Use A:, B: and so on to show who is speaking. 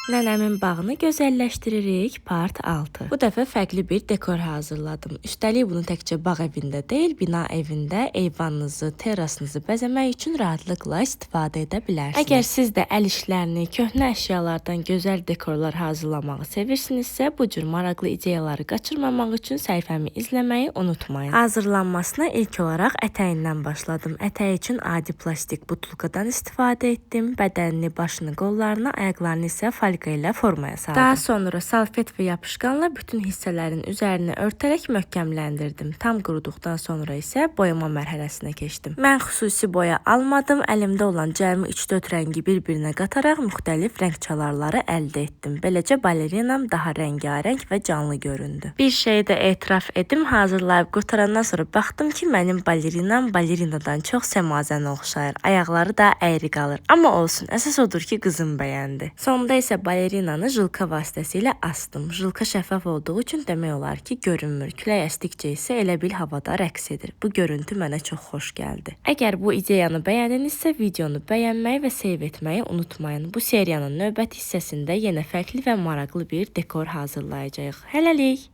A: Nənəmin bağını gözəlləşdiririk part 6. Bu dəfə fərqli bir dekor hazırladım. Üstəlik bunu təkcə bağ evində deyil, bina evində eyvanınızı, terrasınızı bəzəmək üçün rahatlıqla istifadə edə bilərsiniz. Əgər siz də əl işlərini, köhnə əşyalardan gözəl dekorlar hazırlamağı sevirsinizsə, bu cür maraqlı ideyaları qaçırmamaq üçün səhifəmi izləməyi unutmayın. Hazırlanmasına ilk olaraq ətəyindən başladım. Ətəyi üçün adi plastik butulkadan istifadə etdim. Bədənini, başını, qollarını, ayaqlarını isə folqa ilə formaya saldım. Daha sonra salfet və yapışqanla bütün hissələrin üzərini örtərək möhkəmləndirdim. Tam quruduqdan sonra isə boyama mərhələsinə keçdim. Mən xüsusi boya almadım. Əlimdə olan cəmi 3-4 rəngi bir-birinə qataraq müxtəlif rəng çalarları əldə etdim. Beləcə balerinam daha rəngarəng və canlı göründü. Bir şeyi də etiraf edim, hazırlayıb qurtarandan sonra baxdım ki, mənim balerinam balerinadan çox semazənə oxşayır. Ayaqları da əyri qalır. Amma olsun, əsas odur ki, qızım bəyəndi. Sonda isə balerinanı jılka vasitəsilə astım. Jılka şəffaf olduğu üçün demək olar ki, görünmür. Külək əsdikcə isə elə bil havada rəqs edir. Bu görüntü mənə çox xoş gəldi. Əgər bu ideyanı bəyəndinizsə, videonu bəyənməyi və save etməyi unutmayın. Bu seriyanın növbəti hissəsində yenə fərqli və maraqlı bir dekor hazırlayacağıq. Hələlik!